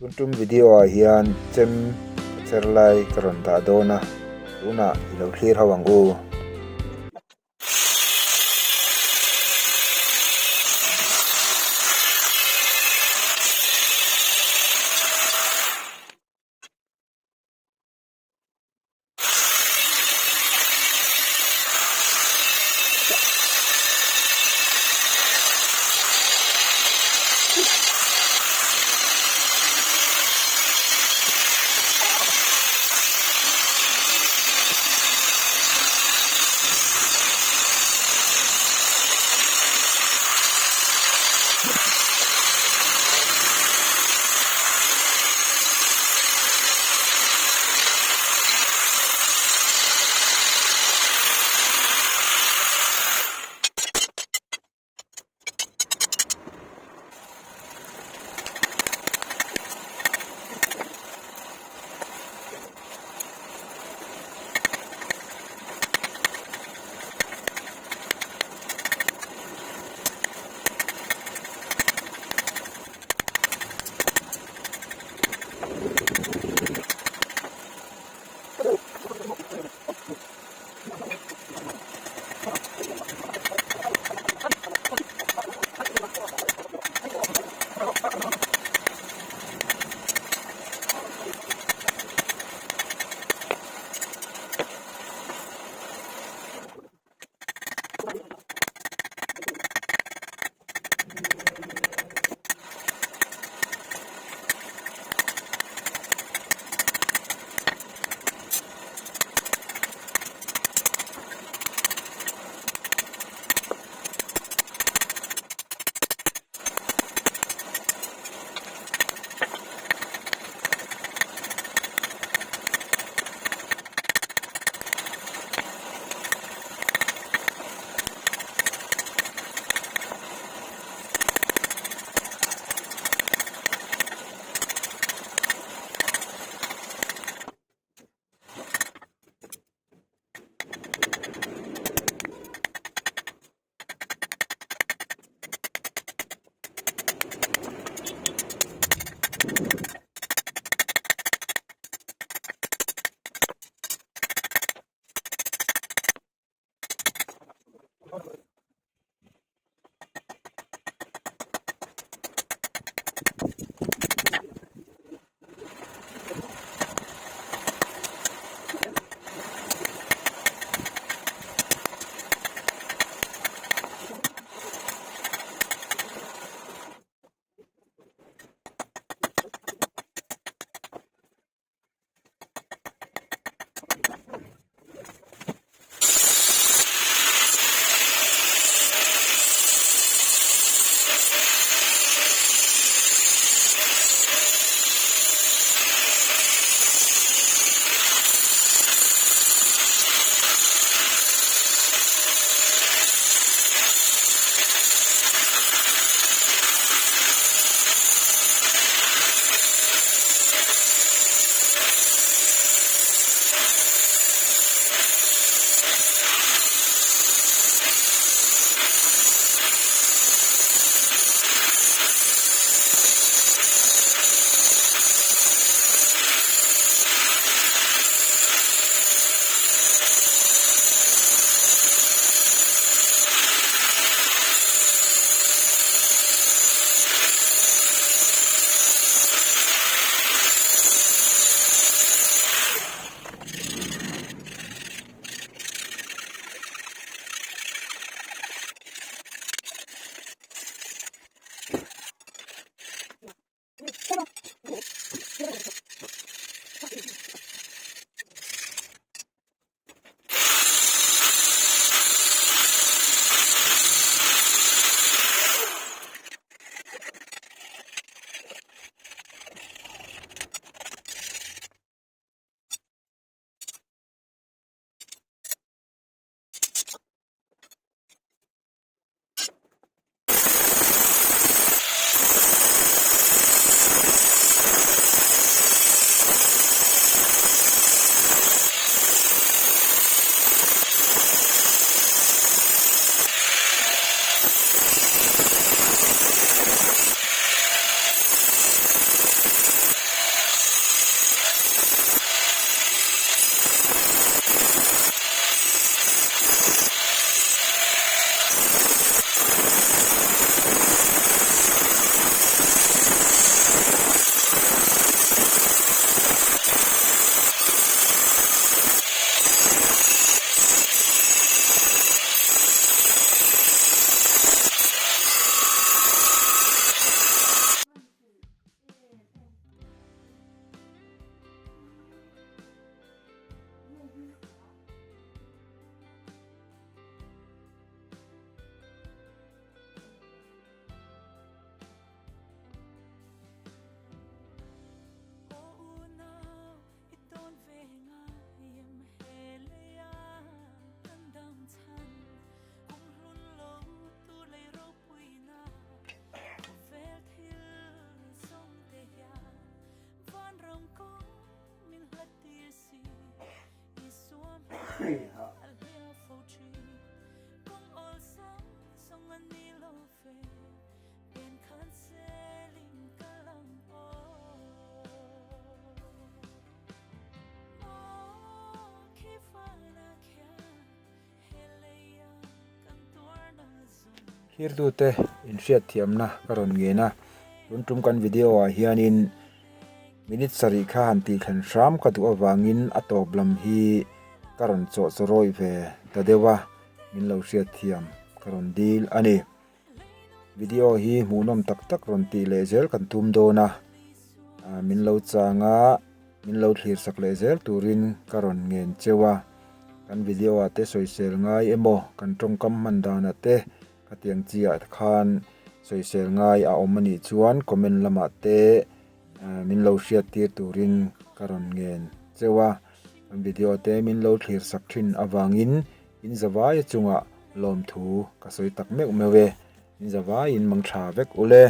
Tun tum video ah hian chem ka cher lai ka rawn dah dawn a, tunah i lo thlir ho ang u. Thirtute inhriatthiamna ka rawn ngen a, tun tum kan video ah hianin minute sarih kha han tih thlen hram ka duh avangin a tawp lam hi ka rawn chawh chawrawi ve ta deuh a, min lo hriatthiam ka rawn dil a ni. Video hi hmuhnawm tak tak rawn tih leh zel kan tum dawn a, min lo chang a, min lo thlir sak leh zel turin ka rawn ngen cheu a. Kan video ah te sawisel ngai emaw kan tawngkam hman danah te khatiang chi ah khan sawisel ngai a awm anih chuan comment lamah te min lo hriat tir turin ka rawn ngen cheu a. Kan video te min lo thlir sak thin avangin in zavai chungah lawmthu ka sawi tak meuh meuh e. In zavaiin mang tha vek ule.